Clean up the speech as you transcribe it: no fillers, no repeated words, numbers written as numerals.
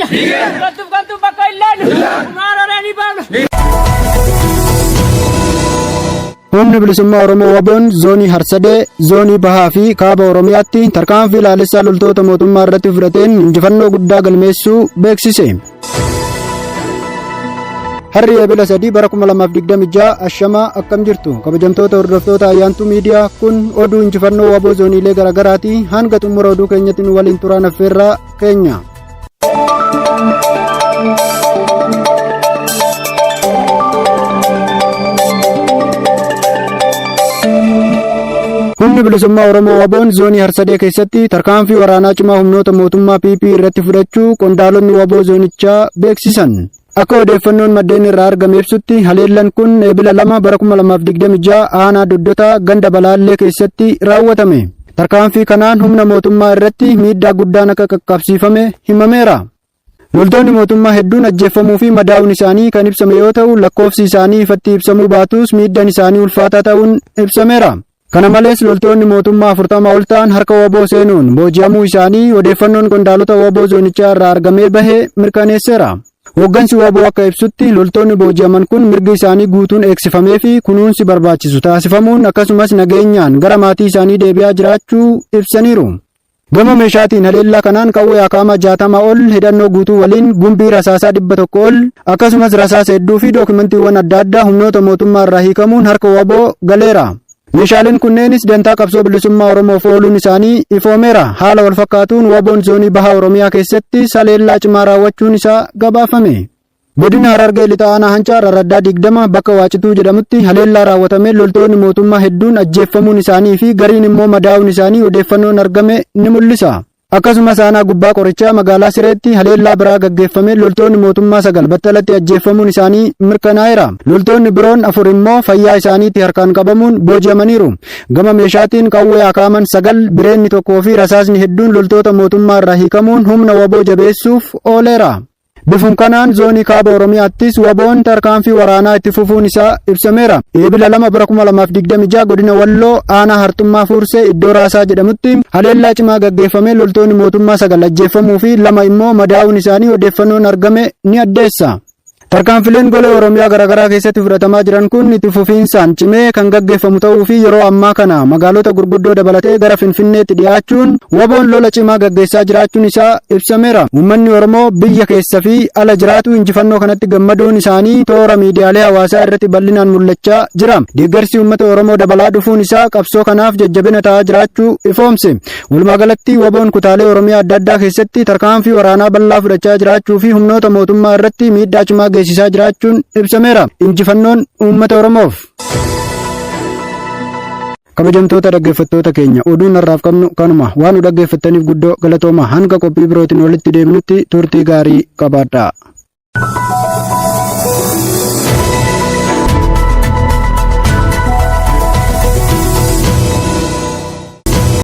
Keenya galtuuf galtuuf bakka hin laannu kumaararee ni baafna. Humni bilisummaa Oromoo WBOn zoonii Harsadee, zoonii Bahaa fi Kaaba Oromiyaatti tarkaanfii laalessaa loltoota mootummaa irratti fudhateen injifannoo guddaa galmeessuu beeksise. Harri Eebila 3 bara 2026 ashamaa akkam jirtu kabajamtoota hordoftoota Ayyaantuu Miidiyaa kun oduu injifannoo WBO zooniilee garaagaraati hanga xumura oduu keenyatti nu waliin turaan affeerraa keenya. Humni bilisummaa Oromoo WBOn zoonii Harsadee keessatti tarkaanfii waraanaa cimaa humnoota mootummaa PP irratti fudhachuu qondaalonni WBO zoonichaa beeksisan. Akka odeeffannoon maddeen irraa argame ibsutti haleellan kun Eebila 2 bara 2026 aanaa Doddotaa ganda Balaallee keessatti raawwatame. Tarkaanfii kanaan humna mootummaa irratti miidhaa guddaan akka qaqqabsiifame himameera. Loltoonni mootummaa hedduun ajjeeffamuu fi madaa'uun isaanii kan ibsame yoo ta'u lakkoofsi isaanii ifatti ibsamuu baatus miidhaan isaanii ulfaataa ta'uun ibsameera. Kana malees loltoonni mootummaa 40 ol ta'an harka WBO seenuun booji'amuu isaanii odeeffannoon qondaalota WBO zoonichaa irraa argamee bahe mirkaneesseera. Hooggansi WBO akka ibsutti loltoonni booji'aman kun mirgi isaanii guutuun eegsifamee fi kunuunsi barbaachisu taasifamuun akkasumas nageenyaan gara maatii isaanii deebi'aa jiraachuu ibsaniiru. Gama meeshaatiin haleellaa kanaan qawwee akaamaa 60 ol hidhannoo guutuu waliin gumbii rasaasaa 100 ol akkasumas rasaasa hedduu fi dookimantiiwwan adda addaa humnoota mootummaa irraa hiikamuun harka WBO galeera. Meeshaaleen kunneenis dantaa qabsoo bilisummaa Oromoof ooluun isaanii ifoomeera. Haala wal fakkaatuun WBOn zoonii Baha Oromiyaa keessatti haleellaa cimaa raawwachuun isaa gabaafame. Godina Harargee Lixa Aanaa Hancaar Araddaa 20 bakka Waacituu jedhamutti haleellaa raawwatameen loltoonni mootummaa hedduun ajjeeffamuun isaanii fi gariin immoo madaa'uun isaanii odeeffannoon argame ni mul'isa. Akkasumas aanaa gubbaa qorichaa magaalaa Sireetti haleellaa biraa gaggeeffameen loltoonni mootummaa 9 battalatti ajjeeffamuun isaanii mirkanaa'eera. Loltoonni biroon 4 immoo fayyaa isaaniitti harkaan qabamuun booji'amaniiru. Gama meeshaatiin qawwee akaaman 9, bireenni 1 fi rasaasni hedduun loltoota mootummaa irraa hiikamuun humna WBO jabeessuuf ooleera. Bifum kanaan zoonii kaaba Oromiyaattis WBOn tarkaanfii waraanaa itti fufuun isaa ibsameera. Eebila 2 bara 2026 godina Walloo aanaa Harxummaa Fuursee iddoo Raasaa jedhamutti haleellaa cimaa gaggeeffamee loltoonni mootummaa 9 ajjeeffamuu fi 2 immoo madaa'uun isaanii odeeffannoon argame ni addeessa. Tarkaanfileen golee Oromiyaa garaagaraa keessatti fudhatamaa jiran kun itti fufiinsaan cimee kan gaggeeffamu ta'uu fi yeroo ammaa kana magaalota gurguddoo dabalatee gara Finfinneetti dhiyaachuun WBOn lola cimaa gaggeessaa jiraachuun isaa ibsameera. Uummanni Oromoo biyya keessa fi ala jiraatu injifannoo kanatti gammaduun isaanii toora miidiyaalee hawaasaa irratti bal'inaan mul'achaa jira. Deeggarsi uummata Oromoo dabalaa dhufuun isaa qabsoo kanaaf jajjabina ta'aa jiraachuu ifoomse. Walumaa galatti WBOn kutaalee Oromiyaa adda addaa keessatti tarkaanfii waraanaa bal'aa fudhachaa jiraachuu fi humnoota mootummaa irratti miidhaa cimaa geessisaa jiraachuun ibsameera. Injifannoon uummata Oromoof. Kabajamtoota dhaggeeffattoota keenya oduun har'aaf qabnu kanuma waan nu dhaggeeffattaniif guddoo galatooma hanga qophii birootiin walitti deebinutti turtii gaarii qabaadhaa.